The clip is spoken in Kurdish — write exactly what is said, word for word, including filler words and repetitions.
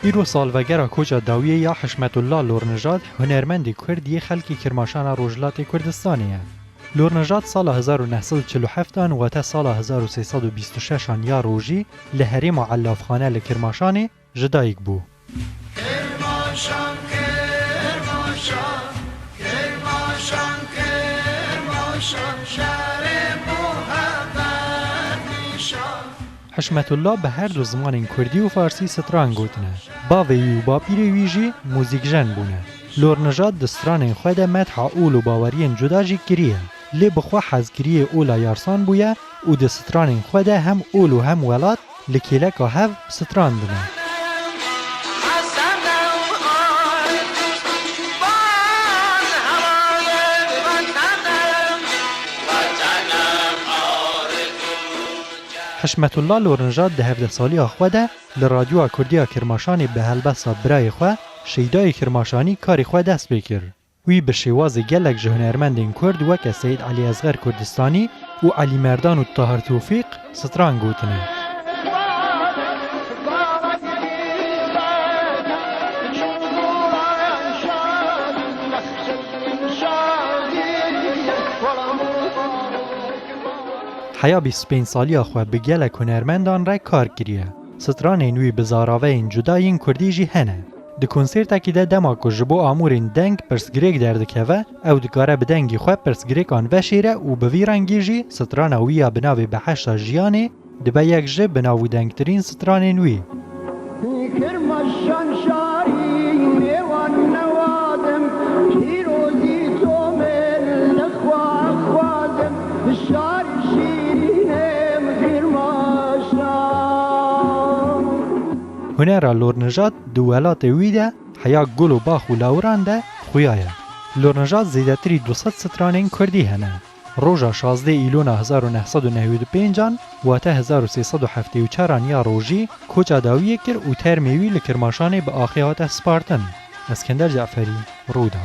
Îro salvegera koça dawiyê ya Hişmetullah Lornijad, hunermendê Kurd yê xelkê Kirmaşana Rojhilatê Kurdistanê ye. Lornijad sala hezar û neh sed û çil û heft an, wate sala hezar û sê sed û bîst û şeş an ya rojî, li herêma Ellafxane li Kirmaşanê ji dayik bû. Kirmaşan, Kirmaşan, Kirmaşan, Kirmaşan, şerê bo hev bernîşan. Hişmetullah bi her du zimanên kurdî û farsî stran gotine. Bavê wî û bapîrê wî jî muzîkjen bûne. Lornijad di stranên xwe de metha ol û baweriyên cuda jî kiriye. Lê bi xwe hezkiriyê ola yarsan bûye û di stranên xwe de hem ol û hem welat li kêleka hev strandine. Hişmetullah Lornijad di hevdeh saliya xwe de li Radyoya Kurdî ya Kirmaşanê bi helbesta birayê xwe Şeydayê Kirmaşanî karê xwe dest pê kir. Wî bi şêwazê gelek ji hunermendên Kurd weke Seyîd Elî Ezger Kurdistanî û Elî Merdan û Tahir Tewfîq stran gotine. Heya bîst û pênc saliya xwe bi gelek hunermendan re kar kiriye. Stranên wî bi zaraveyên cuda yên kurdî jî hene. Di konsertekî de dema ku ji bo amûrên deng pirsgirêk derdikeve, ew dikare bi dengî xwe pirsgirêkan veşêre û bi vî rengî jî strana wî ya bi navê Behişta Jiyanê dibe yek ji binavûdengtirîn stranên wî. Kirmaşan şarî mêwan newadim, pîrozî tomên li xwe xwazim, şarî şîrînêm Kirmaşan. Hunera Lornijad di welatê wî de heya gul û bax û lawiran de xuya ye. Lornijad zêdetirî du sed stranên kurdî hene. Roja şazdeh Îlona hezar û neh sed û newî û pênc an, wate hezar û sê sed û heftê û çar an ya rojî, koça dawiyê kir û termê wî li Kirmaşanê bi axê hate spartin. Eskender Caferî, Rûda.